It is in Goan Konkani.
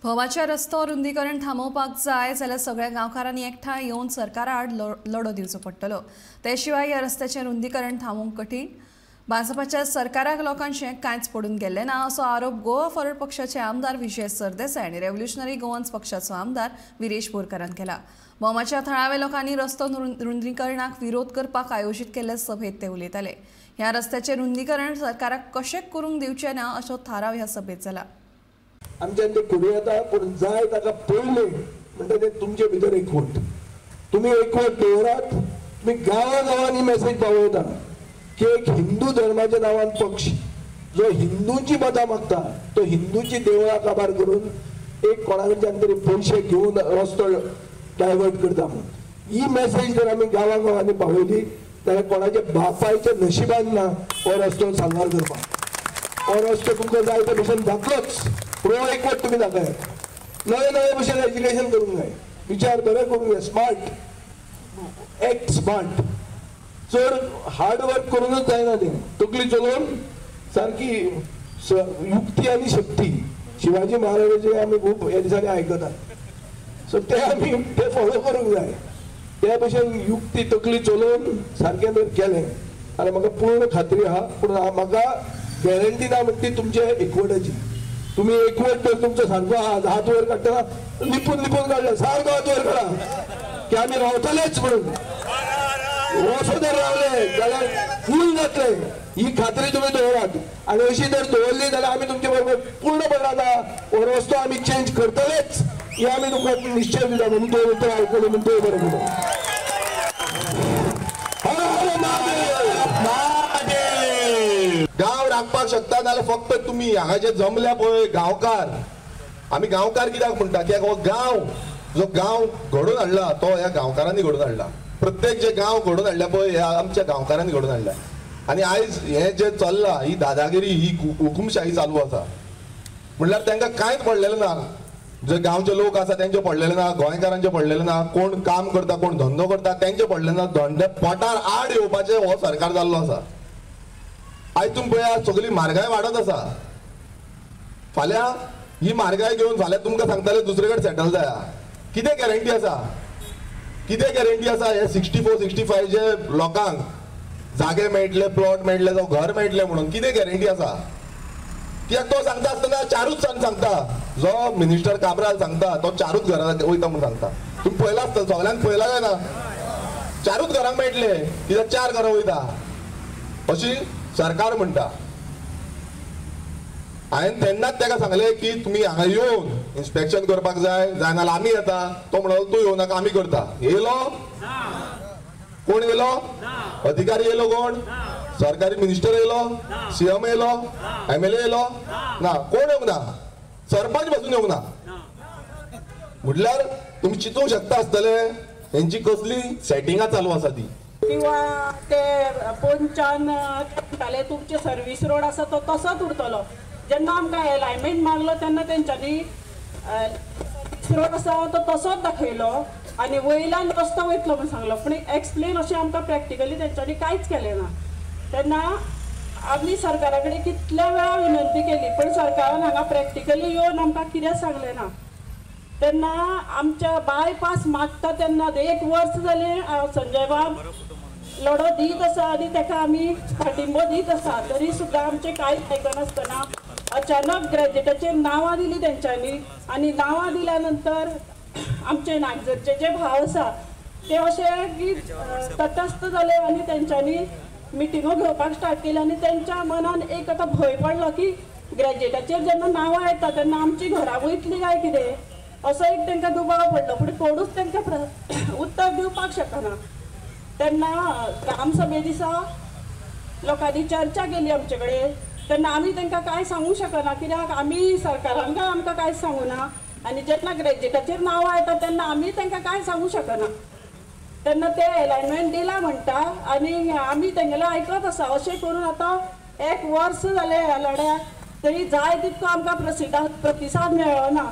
भोवाच्या रस्तो रुंदीकरण थांबोवपाक जाय जाल्यार सगळ्या गांवकारांनी एकठांय येवन सरकारा आड लढो दिवचो पडटलो. ते शिवाय ह्या रस्त्याचें रुंदीकरण थांबोवंक कठीण. भाजपाच्या सरकाराक लोकांचें कांयच पडून गेल्लें ना असो आरोप गोवा फॉरवर्ड पक्षाचे आमदार विजय सरदेसाय आनी रेव्होल्युशनरी गोवन्स पक्षाचो आमदार विरेश बोरकारान केला. भोमाच्या थळाव्या लोकांनी रस्तो रुंदीकरणाक विरोध करपाक आयोजीत केल्ले सभेत ते उलयताले. ह्या रस्त्याचें रुंदीकरण सरकाराक कशें करूंक दिवचें ना असो थाराव ह्या सभेत जाला. आमच्यान ते करूं येता, पूण जाय ताका पयलें म्हणटा ते तुमचे भितर एकवट, तुमी एकवट दवरात. तुमी गांवा गांवांनी मेसेज पावयता की एक हिंदू धर्माच्या नांवान पक्ष जो हिंदूंची मतां मागता तो हिंदूची देवळां काबार करून एक कोणा कडच्यान तरी पयशे घेवन रस्तो डायवर्ट करता म्हणून ही मेसेज जर आमी गांवा गांवांनी पावयली जाल्यार कोणाच्या बापायच्या नशिबान ना हो रस्तो सांगार करपाक. हो रस्तो तुमकां जाय ते भशेन जातलोच, पूण हो एकवट तुमी दाखयात. नवे नवे भशेन एज्युकेशन करूंक जाय, विचार बरे करूंक जाय, स्मार्ट, एक्ट स्मार्ट. चड हार्ड वर्क करूनच जायना तें, तकली चलोवन सारकी युक्ती आनी शक्ती. शिवाजी महाराजाचे आमी खूब ह्या दिसांनी आयकतात, सो ते आमी ते फॉलो करूंक जाय. त्या भशेन युक्ती तकली चलोवन सारकें जर केलें जाल्यार म्हाका पूर्ण खात्री आहा. पूण म्हाका गॅरंटी ना म्हणटी तुमच्या एकवटाची. तुमी एकवट तर तुमचो सारको हात वयर काडटना लिपून लिपून काडला, सारको हात वयर काडा की आमी रावतलेच म्हणून. असो जर रावले जाल्यार फूल जातले ही खात्री तुमी दवरात. आनी अशी जर दवरली जाल्यार आमी तुमचे बरोबर पूर्णपणान हो रस्तो आमी चेंज करतलेच हे आमी तुमकां निश्चय दिता. म्हणून तो उतर आयकलें म्हणून तो बरें म्हणून. गांव राखपाक शकता जाल्यार फक्त तुमी हांगा जे जमल्या पळय गांवकार. आमी गांवकार कित्याक म्हणटा? कित्याक हो गांव जो गांव घडोवन हाडला तो ह्या गांवकारांनी घडोवन हाडला. प्रत्येक जे गांव घडोवन हाडल्या पळय ह्या आमच्या गांवकारांनी घडोवन हाडल्या. आनी आयज हें जें चल्लां ही दादागिरी, ही हुकुमशाही चालू आसा. म्हणल्यार तांकां कांयच पडलेलें ना. जे गांवचे लोक आसा तेंचे पडलेले ना, गोंयकारांचे पडलेले ना, कोण काम करता कोण धंदो करता तेंचे पडलेले ना. धंदे पोटार आड येवपाचें हो सरकार जाल्लो आसा. आयज तुमी पळया सगळी म्हारगाय वाडत आसा. फाल्यां ही म्हारगाय घेवन फाल्यां तुमकां सांगताले दुसरे कडेन सेटल जाया. कितें गॅरंटी आसा? कितें गॅरंटी आसा? हे 64 65 जे लोकांक जागे मेळटले, प्लॉट मेळटले, जावं घर मेळटले म्हणून कितें गॅरंटी आसा? कित्याक तो सांगता आसतना चारूच जाण सांगता, जो मिनिस्टर काब्राल सांगता तो चारूच घरां वयता म्हणून सांगता. तुमी पळयला आसतलें, सगळ्यांक पळयला काय ना? चारूच घरांक मेळटले कित्याक चार घरां वयता अशी सरकार म्हणटा. हांवें तेन्नाच ताका सांगलें की तुमी हांगा येवन इन्स्पेक्शन करपाक जाय, जायना जाल्यार आमी येता. तो म्हणलो तूं येवं नाका, आमी करता. येयलो कोण? येयलो अधिकारी? येयलो कोण? सरकारी मिनिस्टर येयलो? सीएम येयलो? एमएलए येयलो? ना, कोण येवंक ना. सरपंच पासून येवंक ना. म्हटल्यार तुमी चिंतूंक शकता आसतले हेंची कसली सेटिंगां चालू आसा ती. किंवा ते पोंचान म्हणटाले तुमचे सर्वीस रोड आसा तो तसोच उरतलो. जेन्ना आमकां एलायनमेंट मागलो तेन्ना तेंच्यांनी सर्वीस रोड आसा तो तसोच दाखयलो आनी वयल्यान रस्तो वयतलो म्हूण सांगलो, पूण एक्सप्लेन अशें आमकां प्रॅक्टिकली तेंच्यांनी कांयच केलें ना. तेन्ना आमी सरकारा कडेन कितल्या वेळा विनंती केली पण सरकारान हांगा प्रॅक्टिकली येवन आमकां कितें सांगलें ना. तेन्ना आमच्या बायपास मागता तेन्ना एक वर्स जालें संजय बाब लढो दीत आसा आनी ताका आमी पाठिंबो दीत आसा, तरी सुद्दां आमचें कांयच आयकनासतना अचानक ग्रॅज्युएटाचेर नांवां दिलीं तेंच्यांनी आनी नांवां दिल्या नंतर आमचे नागझरचे जे भाव आसा ते अशे की तटस्थ जाले आनी तेंच्यांनी मिटिंगो घेवपाक स्टार्ट केली आनी तेंच्या मनान एक आतां भंय पडलो की ग्रॅज्युएटाचेर जेन्ना नांवां येता तेन्ना आमची घरां वयतली काय कितें असो एक तांकां दुबाव पडलो, पूण कोणूच तांकां उत्तर दिवपाक शकना. तेन्ना ग्रामसभे दिसा लोकांनी चर्चा केली आमचे कडेन, तेन्ना आमी तांकां कांय सांगूंक शकना कित्याक आमी सरकारान काय आमकां कांयच सांगूना आनी जेन्ना ग्रॅज्युएटाचेर नांवां येता तेन्ना आमी तांकां कांय सांगूंक शकना. तेन्ना ते एलायनमेंट दिला म्हणटा आनी आमी तेंगेलें आयकत आसा. अशें करून आतां एक वर्स जालें ह्या लढ्याक, तरी जाय तितको आमकां प्रतिसाद मेळ्ळो ना.